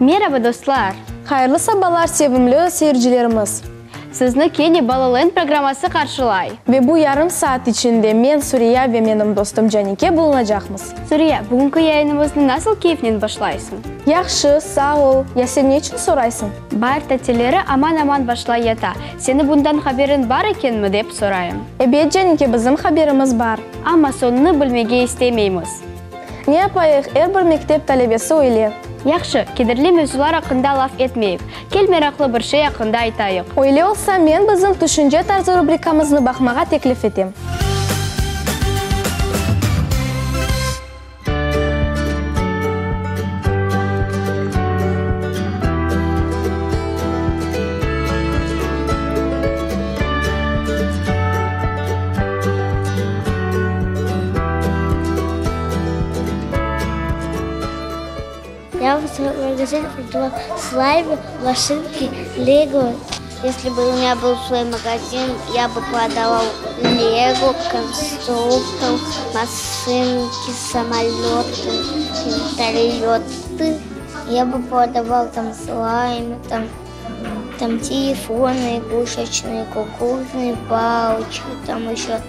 Meraba, dostlar! Hayırlı sabalar, sevimli seyircilerimiz! Sizni kene Balaland programması qarşılay. Ve bu yarım saat içinde men, Suriya, ve menim dostum Canike bulunacaqmız. Suriya, bugünki yayınımıznı nasıl keyfnen başlaysıñ? Yahşı, sağ ol. Ya sen ne içün soraysıñ? Baar tatilleri aman-aman başlay yata. Seni bundan haberiñ bar ekenmi, dep sorayım. Ebet, Canike, bizim haberimiz bar. Amma soñunı bilmege istemeymiz. Ne yapayıq, er bir mektep talebesi öyle. Yahşı, kederli mevzular aqqında laf etmeyik. Kel meraqlı bir şey aqqında aytayıq. Öyle olsa, men bizim Tüşünce tarzı rubrikamıznı baqmağa teklif etem. Я в своем магазине продавала слаймы, машинки, лего. Если бы у меня был свой магазин, я бы продавал лего, конструктор, машинки, самолеты, вертолеты. Я бы продавал там слаймы, там, там телефоны игрушечные, кукурузные палочки, там еще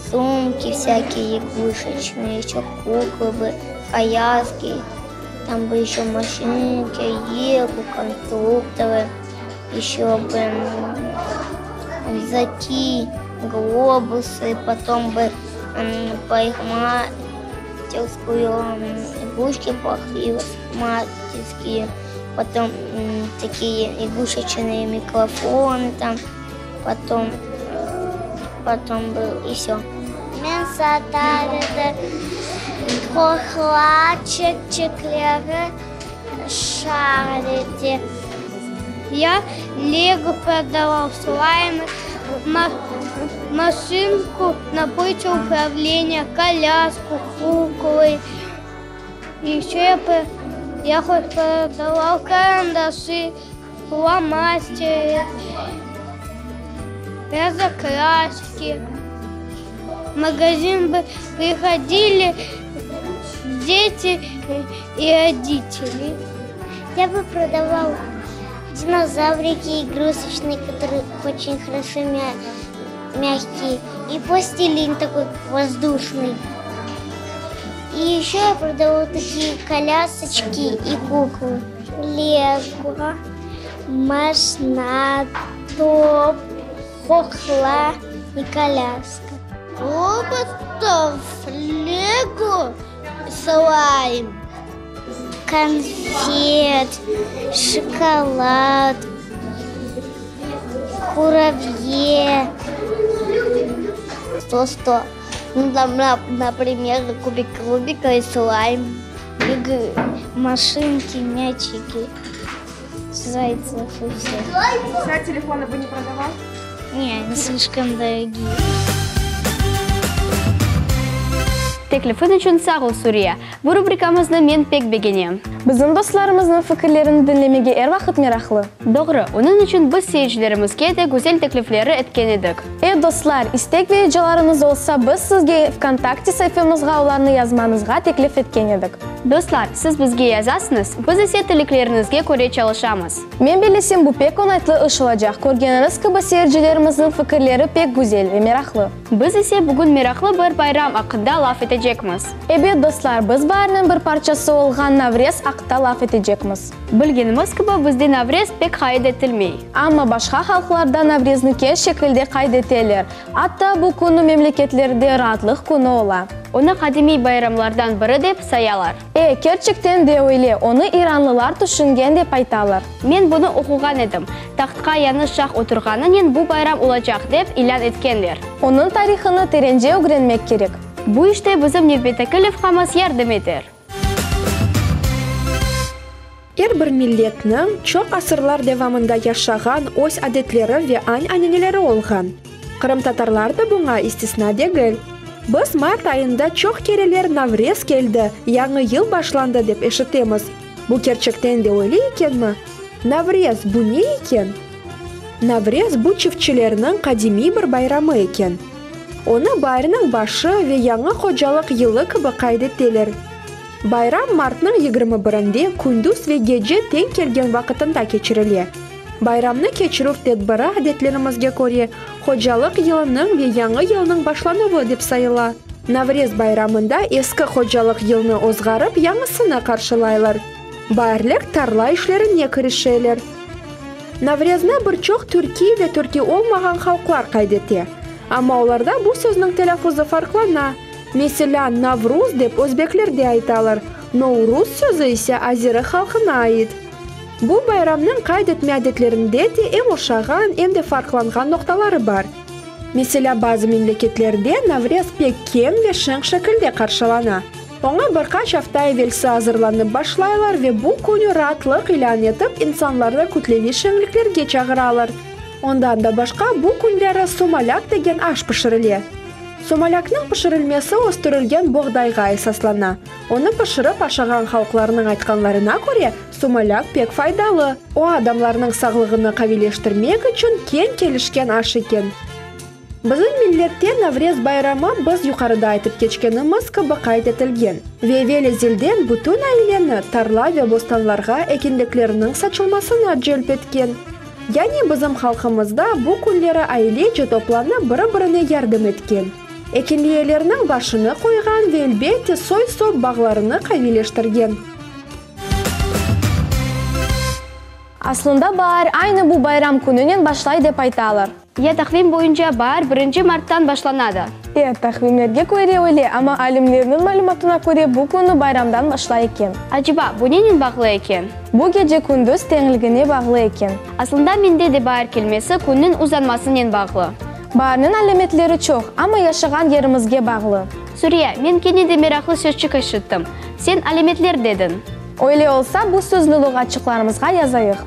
сумки всякие игрушечные, еще куклы бы, коляски, там бы еще машинки, лего, конструкторы, еще бы рюкзаки, глобусы, потом бы парикмахерскую, игрушки парикмахерские, потом такие игрушечные микрофоны там, потом, потом был и все. Men satar edim qoqla, çipçikleri, şariki. Ya lego prodavал, слаймы, машинку на пульте управления, коляску, куклы. Еще я, я хоть продавал карандаши, фломастеры, разукрашки. В магазин бы приходили дети и родители. Я бы продавал динозаврики игрушечные, которые очень хорошо мягкие, и пластилин такой воздушный. И еще я продавала такие колясочки и куклы. Лего, машина, топ, кукла и коляска. Роботов, лего, слайм. Конфет, шоколад, курабье. Сто-сто. Ну, там, например, кубик Рубика и слайм. Игры, машинки, мячики, зайцев и все. А телефоны бы не продавал? Не, они слишком дорогие. Teklifiñ içün sağ ol, Suriya. Bu rubrikamıznı men pek begenem. Bizim dostlarımıznıñ fikirlerini diñlemege er vaqıt meraqlı. Doğru, onıñ içün biz seyircilerimizge de güzel teklifleri etken edik. E, dostlar, istek ve ricalarıñız olsa, biz sizge VKontakte saifemizğa olarnı yazmañızğa teklif etken edik. Dostlar, siz bizge yazasıñız, biz ise tilekleriñizge köre çalışamız. Men bellesem, bu pek oñaytlı iş olacaq. Körgeniñiz kibi, seyircilerimizniñ fikirleri pek güzel ve meraqlı. Biz ise bugün meraqlı bir bayram aqqında laf etecekmiz. Ebet, dostlar, biz baarniñ bir parçası olğan Navrez aqta laf etecekmiz. Bilgenimiz kibi, bizde Navrez pek qayd etilmey. Amma başqa halqlarda Navrezni keñ şekilde qayd eteler. Atta bu künü memleketlerde raatlıq künü ola. Onı qadimiy bayramlardan biri dep sayalar. E, kerçekten de öyle, onı iranlılar tüşüngen dep aytalar. Men bunı oquğan edim. Tahtqa yañı şah oturğanınen bu bayram olacaq dep ilân etkenler. Onıñ tarihını terence ögrenmek kerek. Bu işte bizim nevbetteki levhamız yardım eter. Er bir milletniñ çoq asırlar devamında yaşağan öz adetleri ve añ-aneneleri olğan. Qırımtatarlar da buña istisna degil. Biz mart ayında çoq kereler Navrez keldi, yañı yıl başlandı dep eşitemiz. Bu kerçekten de öyle ekenmi? Navrez, bu ne eken? Navrez, bu çiftçilerniñ qadimiy bir bayramı eken. Onı baarniñ başı ve yañı hocalıq yılı kibi qayd eteler. Bayram martnıñ 21-nde kündüz ve gece teñ kelgen vaqıtında keçirile. Bayramnı keçirüv tedbiri adetlerimizge köre, hocalıq yılınıñ ve yañı yılnıñ başlanuvı dep sayıla. Navrez bayramında eski hocalıq yılnı ozğarıp yañısını qarşılaylar. Baarlik tarla işlerine kirişeler. Navrezni bir çoq türkiy ve türkiy olmağan halqlar qayd ete. Amma olarda bu sözniñ telâffuzı farqlana. Meselâ, Navruz dep özbeklerde aytalar, Nouruz sözü ise azeri halqına ait. Bu bayramnıñ qayd etme adetlerinde de em oşağan, em de farqlanğan noqtaları bar. Meselâ, bazı memleketlerde Navrez pek keñ ve şeñ şekilde qarşılana. Oña bir qaç afta evelsi azırlanıp başlaylar ve bu künü raatlıq ilân etip, insanlarnı kütleviy şeñliklerge çağıralar. Ondan da başqa, bu künleri somalâk degen aş pişirile. Somalâknıñ pişirilmesi östürilgen boğdayğa esaslana. Onı pişirip aşağan halqlarnıñ aytqanlarına köre, somalâk pek faydalı, o adamlarnıñ sağlığını qaviyleştirmek içün keñ kelişken aş eken. Bizim millette Navrez bayramı biz yuqarıda aytıp keçkenimiz kibi qayd etilgen ve evel-ezelden bütün aileni tarla ve bostanlarğa ekinliklerniñ saçılmasına celp etken. Yani bizim halqımızda bu künleri ailece toplanıp biri-birine yardım etken, ekinliyelerniñ başını qoyğan ve elbette soy-sop bağlarını qaviyleştirgen. Aslında baar aynı bu bayram kününen başlay dep aytalar. Ya taqvim boyunca baar birinci marttan başlanadı. E, taqvimlerge köre öyle, amma alimlerniñ malümatına köre bu künü bayramdan başlay eken. Aceba, bu nenen bağlı eken? Bu gece-kündüz teñligine bağlı eken. Aslında mende de baar kelmesi künniñ uzanmasınen bağlı. Baarniñ alâmetleri çoq, amma yaşağan yerimizge bağlı. Suriya, men kene de meraqlı sözçik eşittim. Sen alâmetler dediñ. Öyle olsa, bu sözni luğatçıqlarımızğa yazayıq.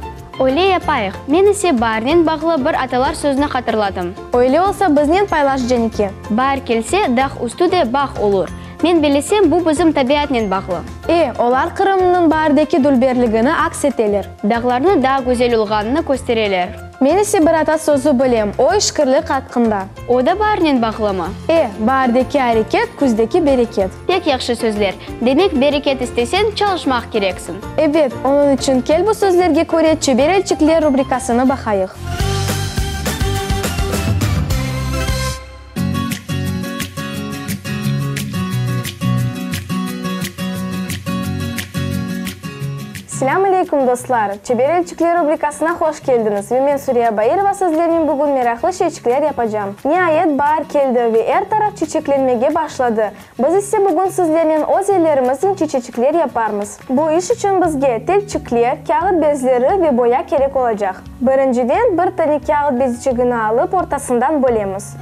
Öyle yapayıq. Men ise baarnen bağlı bir atalar sözüni hatırladım. Öyle olsa, biznen paylaş, Cenike. Baar kelse, dağ üstü de bağ olur. Men bellesem, bu bizim tabiatnen bağlı. E, olar Qırımnıñ baardeki dülberligini aks eteler. Dağlarnı daa güzel olğanını köstereler. Men ise bir ata sözü bilem, o işkirlik aqqında. O da baarnen bağlımı? E, baardeki areket, küzdeki bereket. Pek yahşı sözler. Demek, bereket isteseñ, çalışmaq kereksiñ. Ebet, onıñ içün kel bu sözlerge köre Çeber elçikler rubrikasını baqayıq. Selâm aleyküm, dostlar! Çeber elçikler rubrikasına hoş keldiñiz ve men Suriya Bairova sizlernen bugün meraqlı şeyçikler yapacam. Niayet, baar keldi ve er taraf çiçeklenmege başladı. Biz ise bugün sizlernen öz ellerimiznen çiçeçikler yaparmız. Bu iş içün bizge telçikler, kâğıt bezleri ve boya kerek olacaq. Birinciden bir tane kâğıt beziçigini alıp ortasından bölemiz.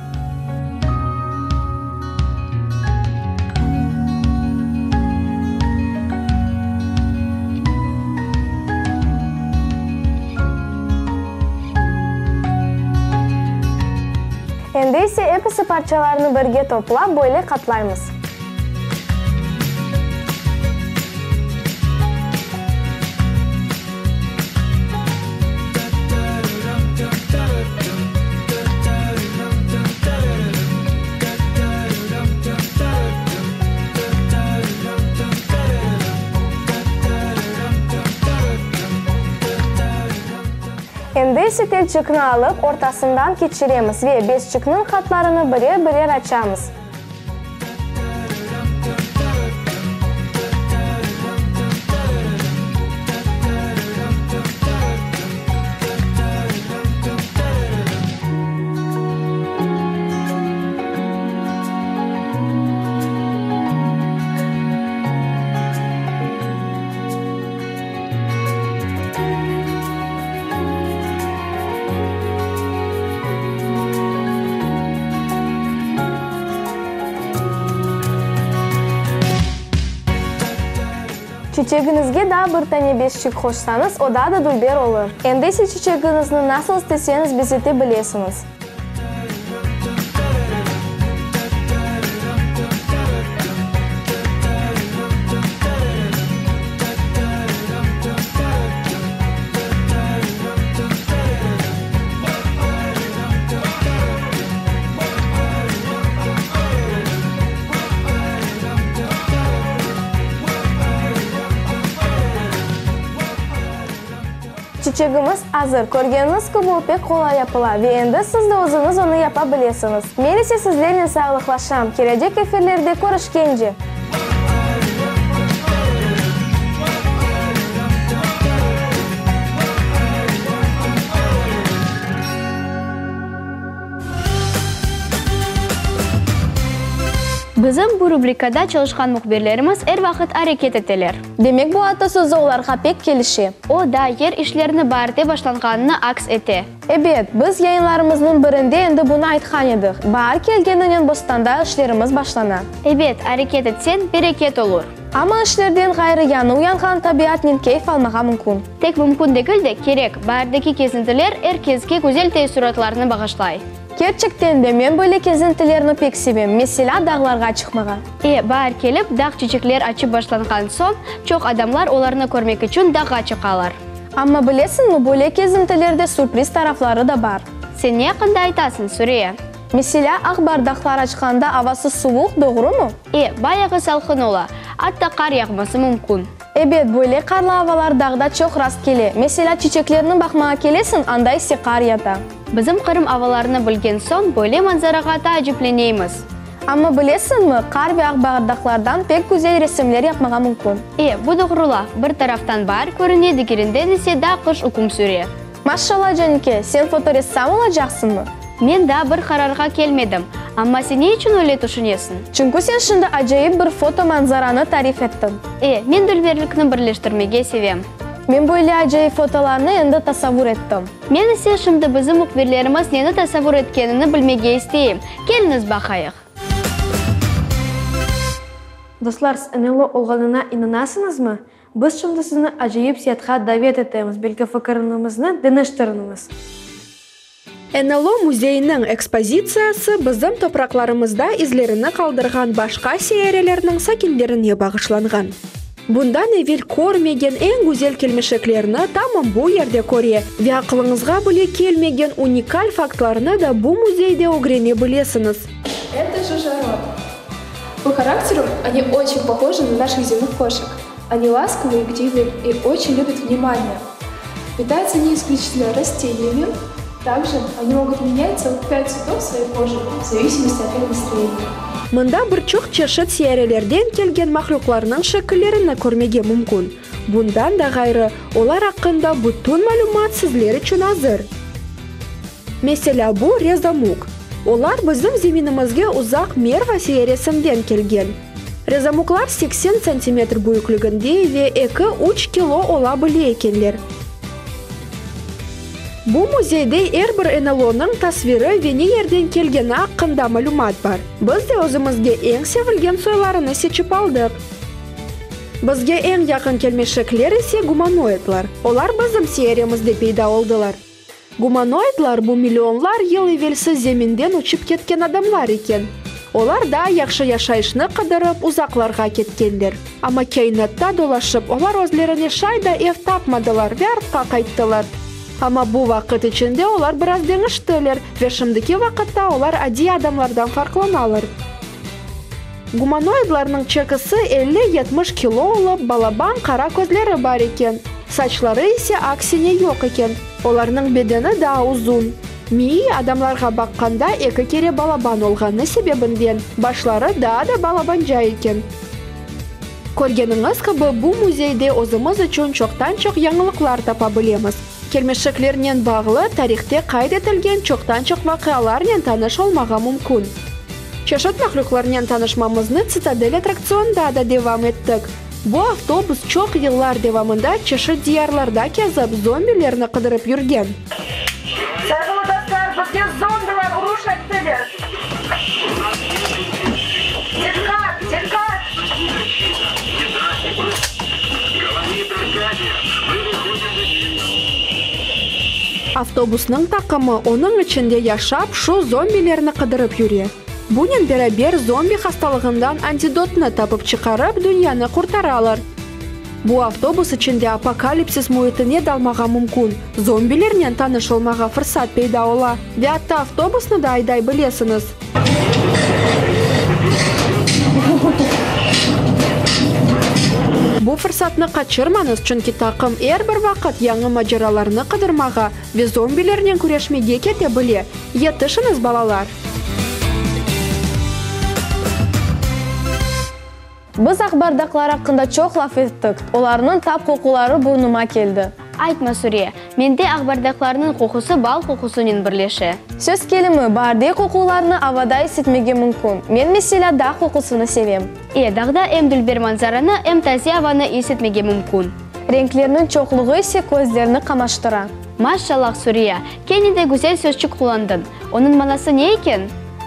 Endi ise episi parçalarnı birge toplap böyle qatlaymız. Endi ise telçikni alıp, ortasından keçiremiz ve bezçikniñ qatlarını birer-birer açamız. Çiçegiñizge daa bir tane bezçik qoşsañız, o daa da dülber olur. Endi ise çiçegiñizni nasıl isteseñiz bezete bilesiñiz. Çiçegimiz azır. Körgeniñiz kibi, o pek qolay yapıla ve endi siz de özüñiz onı yapa bilesiñiz. Men ise sizlernen sağlıqlaşam, kelecek efirlerde körüşkence! Bizim bu rubrikada çalışqan mühbirlerimiz er vaqıt areket eteler. Demek bu atasözü olarğa pek kelişe. O da yer işlerini baarde başlanğanını aks ete. Ebet, biz yayınlarımıznıñ birinde endi bunı aytqan edik, baar kelgeninen bostanda işlerimiz başlana. Ebet, areket etseñ, bereket olur. Amma işlerden ğayrı yañı uyanğan tabiatnen keyf almağa mümkün. Tek mümkün degil de, kerek, baardeki kezintiler er keske güzel teessuratlarnı bağışlay. Kerçekten de, men böyle kezintilerni pek sevem, meselâ, dağlarğa çıqmağa. E, baar kelip, dağ çiçekler açıp başlanğan soñ, çoq adamlar olarnı körmek içün dağğa çıqalar. Amma bilesiñmi, böyle kezintilerde sürpriz tarafları da bar. Sen ne aqqında aytasıñ, Süreya? Meselâ, aq bardaqlar açqanda avası suvuq, doğrumı? E, bayağı salqın ola, atta qar yağması mümkün. Ebet, böyle qarlı avalar dağda çoq rast kele. Meselâ, çiçeklerni baqmağa kelesiñ, anda ise qar yata. Bizim Qırım avalarını bilgen soñ, böyle manzarağa taacipleneymiz. Amma bilesiñmi, qar ve aq bardaqlardan pek güzel resimler yapmağa mümkün. E, bu doğru laf, bir taraftan baar körüne, digerinden ise daa qış üküm süre. Maşşalla, Canike, sen fotoressam olacaqsıñmı? Men daa bir qararğa kelmedim. Amma sen ne içün öyle tüşünesiñ? Çünki sen şimdi acayip bir foto manzaranı tarif ettiñ. E, men dülberlikni birleştirmege sevem. Men böyle acayip fotolarnı endi tasavvur ettim. Men ise şimdi bizim mühbirlerimiz neni tasavvur etkenini bilmege isteyim. Keliñiz baqayıq. Dostlar, siz NLO olğanına inanasıñızmı? Biz şimdi sizni acayip seyatqa davet etemiz, belki fikiriniñizni deñiştiriñiz. NLO müzeyiniñ ekspozitsiyası bizim topraqlarımızda izlerini qaldırğan başqa seyyarelerniñ sakinlerine bağışlanğan. Bundan evel körmegen eñ güzel kelmeşeklerni tamam bu yerde köre ve aqılıñızğa bile kelmegen unikal faktlarnı da bu müzeyde ögrene bilesiñiz. Eto jujorot. Po harakteru oni oçen pohojı na naših zemnih koşek. Oni laskovıye, bdivıye i oçen lübât vnimaniye. Pitаются oni isklüçitelno rasteniyami, Takje oni mogut menât tselih pât tsvetov svoey kojı v zavisimosti ot ih nastroeniya. Mında bir çoq çeşit seyyarelerden kelgen mahlüqlarnıñ şekillerini körmege mümkün. Bundan da ğayrı, olar aqqında bütün malümat sizler içün azır. Meselâ, bu Rezamuk. Olar bizim zeminimizge uzaq Merva seyyaresinden kelgen. Rezamuklar 80 santimetr büyükliginde ve eki, üç kilo ola bile ekenler. Bu müzeyde er bir NLO-nıñ tasviri ve ne yerden kelgeni aqqında malümat bar. Biz de özümizge eñ sevilgen soylarını seçip aldıq. Bizge eñ yaqın kelmeşekler ise gumanoidlar. Olar bizim seyyaremizde peyda oldılar. Gumanoidlar bu millionlar yıl evelsi Zeminden uçıp ketken adamlar eken. Olar daa yahşı yaşayışnı qıdırıp uzaqlarğa ketkenler. Amma kâinatta dolaşıp olar özlerine şay da ev tapmadılar ve artqa qayttılar. Amma bu vaqıt içinde olar biraz deñiştiler ve şimdiki vaqıtta olar adiy adamlardan farqlanalar. Gumanoidlarnıñ çekisi elli-yetmiş kilo olıp, balaban qara közleri bar eken, saçları ise aksine yoq eken. Olarnıñ bedeni daa uzun. Miyi adamlarğa baqqanda eki kere balaban olğanı sebebinden başları daa da balabanca eken. Körgeniñiz kibi, bu müzeyde özümiz içün çoqtan-çoq yañılıqlar tapa bilemiz. Kelmeşeklernen bağlı tarihte qayd etilgen çoqtan-çoq vaqialarnen tanış olmağa mümkün. Çeşit mahlüqlarnen tanışmamıznı Tsitadel attraktsionda da devam ettik. Bu avtobus çoq yıllar devamında çeşit diyarlarda kezip, zombilerni qıdırıp yürgen. Sayğılı dostlar, bizge zombiler uruş ettiler! Diqqat! Diqqat! Avtobusnıñ taqımı onıñ içinde yaşap, şu zombilerni qıdırıp yüre. Bunen beraber zombi hastalığından antidotnı tapıp çıqarıp, dünyanı qurtaralar. Bu avtobus içinde apokalipsis müitine dalmağa mümkün, zombilernen tanış olmağa fırsat peyda ola ve atta avtobusnı da ayday bilesiñiz. Bu fırsatnı qaçırmañız, çünki taqım er bir vaqıt yañı maceralarnı qıdırmağa ve zombilernen küreşmege kete bile. Yetişiñiz, balalar! Biz aqbardaqlar aqqında çoq laf ettik, olarnıñ tap qoquları burnuma keldi. Aytma, Suriye, mende aqbardaqlarnıñ qoqusı bal qoqusınen birleşe. Söz kelimi, baarde qoqularnı avada is etmege mümkün. Men, meselâ, dağ qoqusını sevem. E, dağda em dülber manzaranı, em taze avanı is etmege mümkün. Renklerniñ çoqluğı ise közlerni qamaştıra. Maşallah, Suriye, kene de güzel sözçük qullandıñ. Onıñ manası ne eken?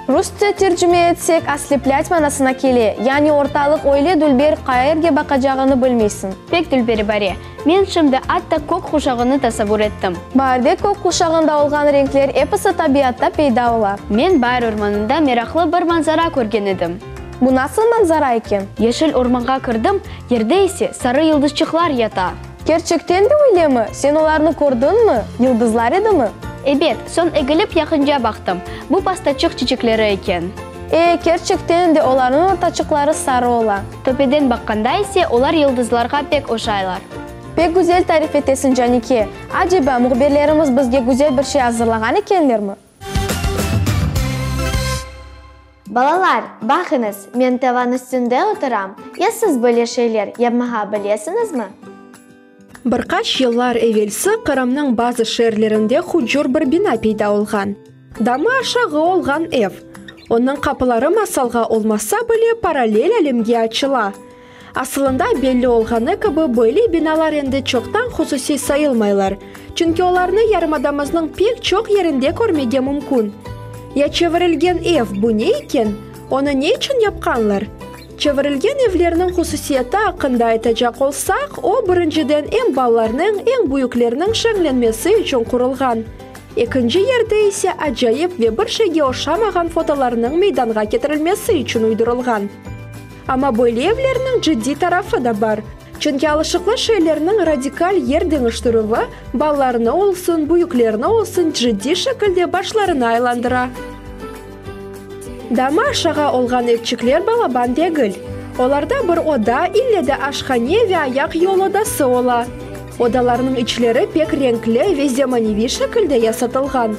Rusça tercime etsek, osleplât manasına kele, yani ortalıq öyle dülber, qayerge baqacağını bilmeysiñ. Pek dülber ibare. Men şimdi atta kök quşağını tasavvur ettim. Baarde kök quşağında olğan renkler episi tabiatta peyda ola. Men baar ormanında meraqlı bir manzara körgen edim. Bu nasıl manzara eken? Yeşil ormanğa kirdim, yerde ise sarı yıldızçıqlar yata. Kerçekten de öylemi? Sen olarnı kördiñmi? Yıldızlar edimi? Ebet, soñ egilip yaqınca baqtım. Bu pastaçıq çiçekleri eken. E, kerçekten de olarnıñ ortaçıqları sarı ola. Töpeden baqqanda ise olar yıldızlarğa pek oşaylar. Pek güzel tarif etesiñ, Canike. Aceba, mühbirlerimiz bizge güzel bir şey azırlağan ekenlermi? Balalar, baqıñız, men tavan üstünde oturam. Ya siz böyle şeyler yapmağa bilesiñizmi? Bir qaç yıllar evelsi Qırımnıñ bazı şeerlerinde hucur bir bina peyda olğan. Damı aşağı olğan ev. Onıñ qapıları masalğa olmasa bile parallel alemge açıla. Asılında belli olğanı kibi böyle binalar endi çoqtan hususiy sayılmaylar, çünki olarnı yarımadamıznıñ pek çoq yerinde körmege mümkün. Ya çevirilgen ev bu ne eken? Onı ne içün yapqanlar? Çevirilgen evlerniñ hususiyeti aqqında aytacaq olsaq, o, birinciden, em balalarnıñ, em büyüklerniñ şeñlenmesi içün qurulğan. Ekinci yerde ise acayip ve bir şeyge oşamağan fotolarnıñ meydanğa ketirilmesi içün uydurılğan. Amma böyle evlerniñ ciddiy tarafı da bar, çünki alışıqlı şeylerniñ radikal yer deñiştirüvi balalarnı olsun, büyüklerni olsun ciddiy şekilde başlarını aylandıra. Damı aşağı olğan evçikler balaban degil. Olarda bir oda, ille de aşhane ve ayaq yol odası ola. Odalarnıñ içleri pek renkli ve zemaneviy şekilde yasatılğan.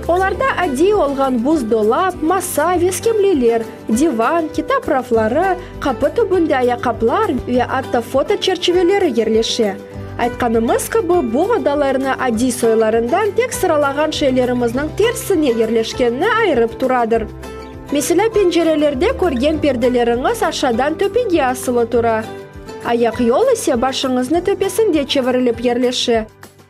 Olarda adiy olğan buzdolap, masa ve skemleler, divan, kitap rafları, qapı tübünde ayaqqaplar ve atta foto çerçiveleri yerleşe. Aytqanımız kibi, bu odalarnı adiy soylarından tek sıralağan şeylerimizniñ tersine yerleşkenini ayırıp turadır. Meselâ, pencerelerde körgen perdeleriñiz aşadan töpege asılı tura. Ayaqyol ise başıñıznı töpesinde çevirilip yerleşe.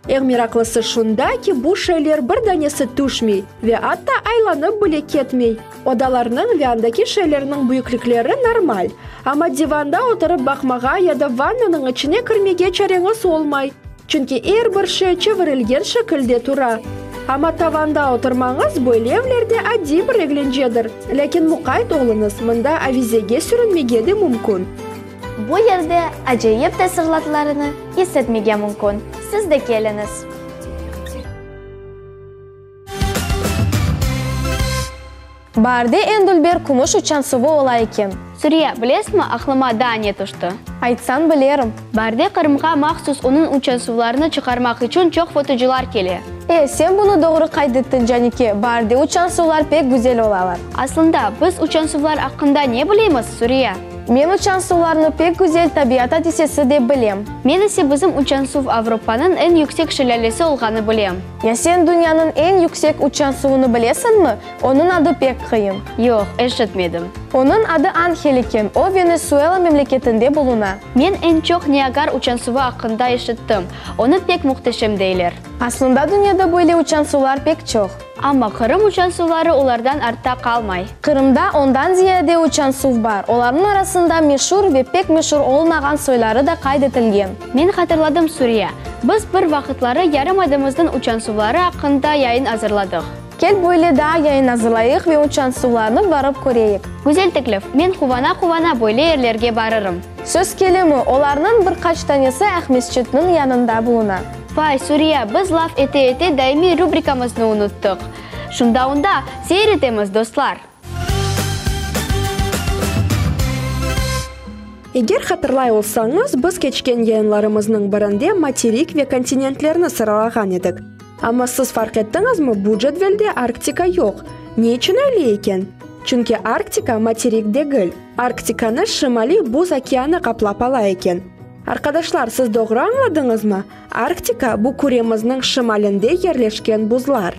Eñ meraqlısı şunda ki, bu şeyler bir danesi tüşmey ve atta aylanıp bile ketmey. Odalarnıñ ve andaki şeylerniñ büyüklikleri normal, amma divanda oturıp baqmağa ya da vannanıñ içine kirmege çareñiz olmay, çünki er bir şey çevirilgen şekilde tura. Amma tavanda oturmañız böyle evlerde adiy bir eglencedir, lâkin muqayt oluñız, mında avizege sürünmege de mümkün. Bu yerde acayip tesirlatlarını is etmege mümkün. Siz de keliñiz! Baarde eñ dülber kümüş uçansuvı ola eken. Suriye, bilesiñmi, aqlıma daa ne tüşti? Aytsañ, bilerim. Baarde Qırımğa mahsus onıñ uçansuvlarını çıqarmaq içün çoq fotocılar kele. E, sen bunı doğru qayd ettiñ, Canike, baarde uçansuvlar pek güzel olalar. Aslında, biz uçansuvlar aqqında ne bilemiz, Suriye? Men uçansuvlarnı pek güzel tabiat adisesi dep bilem. Men ise bizim uçansuv Avropanıñ eñ yüksek şelâlesi olğanı bilem. Ya sen dünyanıñ eñ yüksek uçansuvını bilesiñmi? Onıñ adı pek qıyın. Yoq, eşitmedim. Onıñ adı Anhel eken, o Venesuela memleketinde buluna. Men eñ çoq Niagar uçansuvı aqqında eşittim. Onı pek mühteşem deyler. Aslında dünyada böyle uçansuvlar pek çoq. Amma Qırım uçansuvları olardan artta qalmay. Qırımda ondan ziyade uçansuv bar, olarnıñ arasında meşur ve pek meşur olmağan soyları da qayd etilgen. Men hatırladım, Suriye. Biz bir vaqıtları yarımadamıznıñ uçansuvları aqqında yayın azırladıq. Kel böyle daa yayın azırlayıq ve uçansuvlarnı barıp köreyik. Güzel teklif, men quvana-quvana böyle yerlerge barırım. Söz kelimi, olarnıñ bir qaç tanesi Aqmescitniñ yanında buluna. Vay, Suriye, biz laf ete-ete daimiy rubrikamıznı unuttıq. Şunda onda, seyir etemiz, dostlar! Eger hatırlay olsañız, biz keçken yayınlarımıznıñ birinde materik ve kontinentlerni sıralağan edik. Amma siz farq ettiñizmi, bu cedvelde Arktika yoq. Ne içün öyle eken? Çünki Arktika materik degil. Arktikanı Şimaliy buz okeanı qaplap ala eken. Arqadaşlar, siz doğru añladıñızmı? Arktika, bu küremizniñ şimalinde yerleşken buzlar.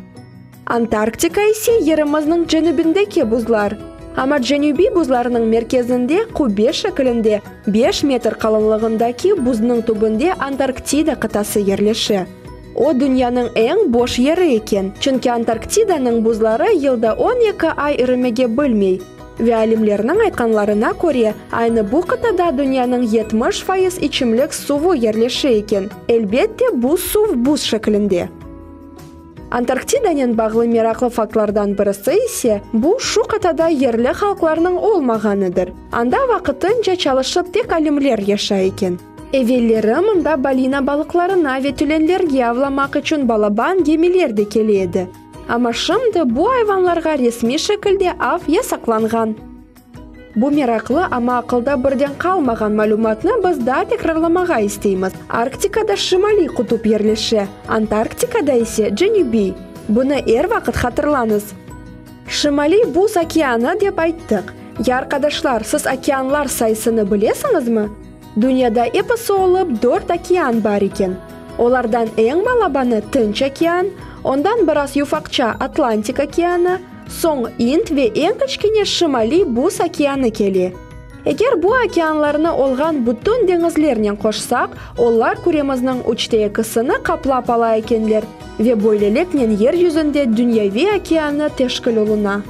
Antarktika ise yerimizniñ cenübindeki buzlar. Amma cenübiy buzlarnıñ merkezinde qubbe şekilinde beş metr qalınlığındaki buznıñ tübünde Antarktida qıtası yerleşe. O, dünyanıñ eñ boş yeri eken, çünki Antarktidanıñ buzları yılda 12 ay irimege bilmey. Ve alimlerniñ aytqanlarına köre, aynı bu qıtada dünyanıñ 70% içimlik suvu yerleşe eken. Elbette, bu suv buz şeklinde. Antarktidanen bağlı meraqlı faktlardan birisi ise, bu, şu qıtada yerli halqlarnıñ olmağanıdır. Anda vaqtınca çalışıp tek alimler yaşay eken. Evelleri mında balina balıqlarına ve tülenlerge avlamaq içün balaban gemiler de kele edi. Amma şimdi bu ayvanlarğa resmiy şekilde av yasaqlanğan. Bu meraqlı, amma aqılda birden qalmağan malümatnı biz daa tekrarlamağa isteymiz, Arktikada Şimaliy qutup yerleşe, Antarktikada ise, Cenübiy. Bunı er vaqıt hatırlañız. Şimaliy Buz okeanı dep ayttıq. Ya, arqadaşlar, siz okeanlar sayısını bilesiñizmi? Dünyada episi olıp dört okean bar eken. Olardan eñ balabanı Tınç okean, ondan biraz yufaqça Atlantik okeanı, soñ İnd ve eñ kiçkene Şimaliy Buz okeanı kele. Eger bu okeanlarnı olğan bütün deñizlernen qoşsaq, olar küremizniñ üçte ekisini qaplap ala ekenler ve böyleliknen yer yüzünde dünyaviy okeanı teşkil oluna.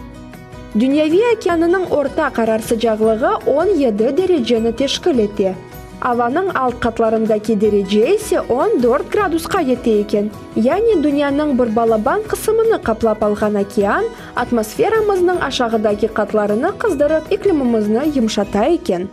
Dünyaviy okeanınıñ orta qarar sıcaqlığı 17 dereceni teşkil ete. Avanıñ alt qatlarındaki derece ise 14 gradusqa yete eken. Yani dünyanıñ bir balaban qısımını qaplap alğan okean, atmosferamıznıñ aşağıdaki qatlarını qızdırıp iklimimizni yımşata eken.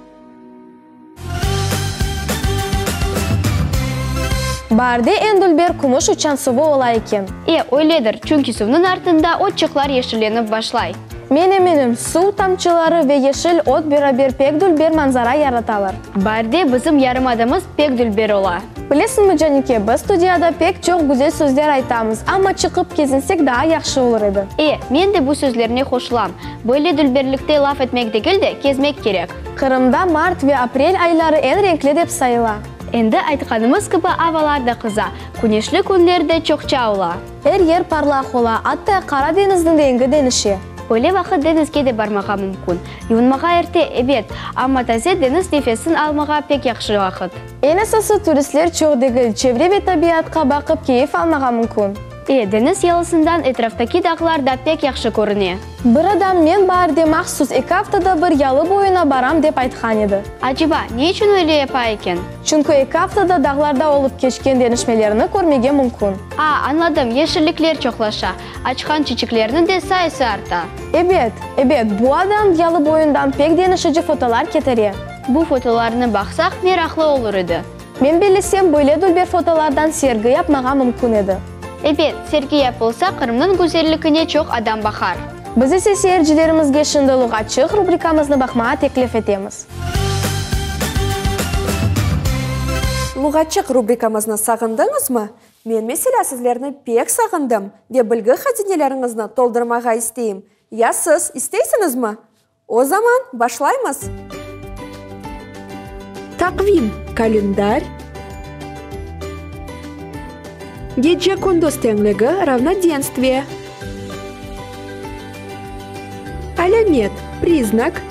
Baarde eñ dülber kümüş uçan suvı ola eken. E, öyledir, çünki suvnıñ artında otçıqlar yeşillenip başlay. Men eminim, suv tamçıları ve yeşil ot beraber pek dülber manzara yaratalar. Baarde bizim yarımadamız pek dülber ola. Bilesiñmi, Canike, biz studiyada pek çoq güzel sözler aytamız, amma çıqıp kezinsek daa yahşı olur edi. E, men de bu sözlerine qoşulam. Böyle dülberlikte laf etmek degil de, kezmek kerek. Qırımda mart ve aprel ayları eñ renkli dep sayıla. Endi aytqanımız kibi avalar da qıza, küneşli künler de çoqça ola. Er yer parlaq ola, atta Qara deñizniñ rengi deñişe. Böyle vaqıt deñizge de barmağa mümkün. Yuvunmağa erte, ebet, amma taze deñiz nefesin almağa pek yahşı vaqıt. Eñ esası, turistler çoq degil, çevre ve tabiatqa baqıp keyif almağa mümkün. E, deñiz yalısından etraftaki dağlar da pek yahşı körüne. Bir adam men baarde mahsus eki aftada bir yalı boyuna baram dep aytqan edi. Aceba, ne içün öyle yapa eken? Çünki eki aftada dağlarda olıp keçken deñişmelerni körmege mümkün. A, añladım, yeşillikler çoqlaşa, açqan çiçeklerniñ de sayısı arta. Ebet, ebet, bu adam yalı boyundan pek deñişici fotolar ketire. Bu fotolarnı baqsaq, meraqlı olur edi. Men bellesem, böyle dülber fotolardan sergi yapmağa mümkün edi. Ebet, sergi yapılsa, Qırımnıñ güzelligine çoq adam baqar. Biz ise seyircilerimizge şimdi Luğatçıq rubrikamıznı baqmağa teklif etemiz. Luğatçıq rubrikamıznı sağındıñızmı? Men, meselâ, sizlerni pek sağındım ve bilgi hazineleriñizni toldurmağa isteyim. Ya siz isteysiñizmi? O zaman başlaymız! Taqvim, kalendar, Gece-kündüz teñligi, ravnodenstviye. Alâmet, priznak.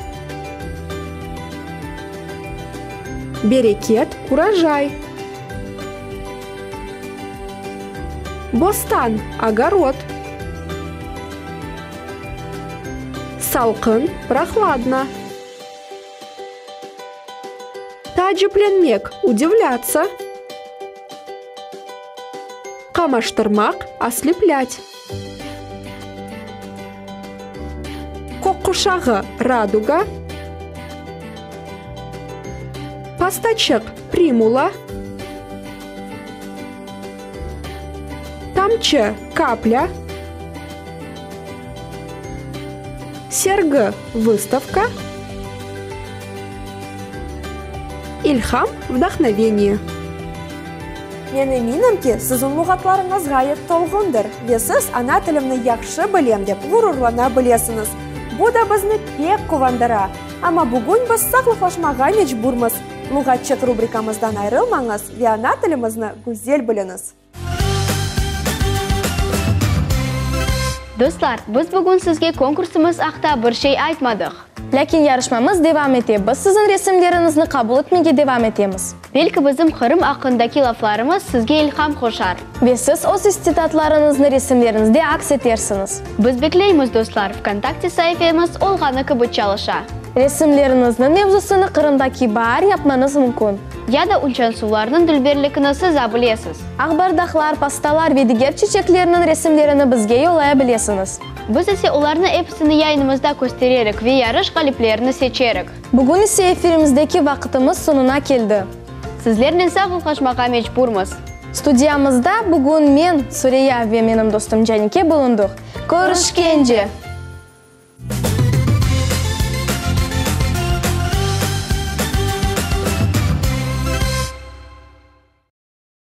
Bereket, urojay. Bostan, ogorod. Salqın, prohladno. Taaciplenmek, udivlâtsa. Qamaştırmaq, osleplât. Köqquşağı, raduga. Pastaçıq, primula. Tamçı, kaplâ. Sergi, vıstavka. İlham, vdahnoveniye. Men eminim ki, siziñ luğatlarıñız ğayet tolğundır ve siz ana tilimni yahşı bilem dep ğururlana bilesiñiz. Bu da bizni pek quvandıra. Amma bugün biz sağlıqlaşmağa mecburmız. Luğatçıq rubrikamızdan ayrılmañız ve ana tilimizni güzel biliñiz. Dostlar, biz bugün sizge konkursımız aqta bir şey aytmadıq. Lâkin yarışmamız devam ete, biz siziñ resimleriñizni qabul etmege devam etemiz. Belki bizim Qırım aqqındaki laflarımız sizge ilham qoşar. Ve siz öz istidatlarıñıznı resimleriñizde aks etersiñiz. Biz bekleymiz, dostlar, VKontakte saifemiz olğanı kibi çalışa. Resimleriñizniñ mevzusını Qırımdaki baar yapmañız mümkün. Ya da uçan suvlarnıñ dülberlikini sıza bilesiz. Aqbardaqlar, pastalar ve diger çiçeklerniñ resimlerini bizge yollaya bilesiñiz. Biz ise olarnı episini yayınımızda köstererik ve yarış ğaliplerini seçerik. Bugün ise efirimizdeki vaqıtımız soñuna keldi. Sizlernen sağlıqlaşmağa mecburmız. Studiyamızda bugün men, Sureya ve menim dostum Canike bulundıq. Körüşkence!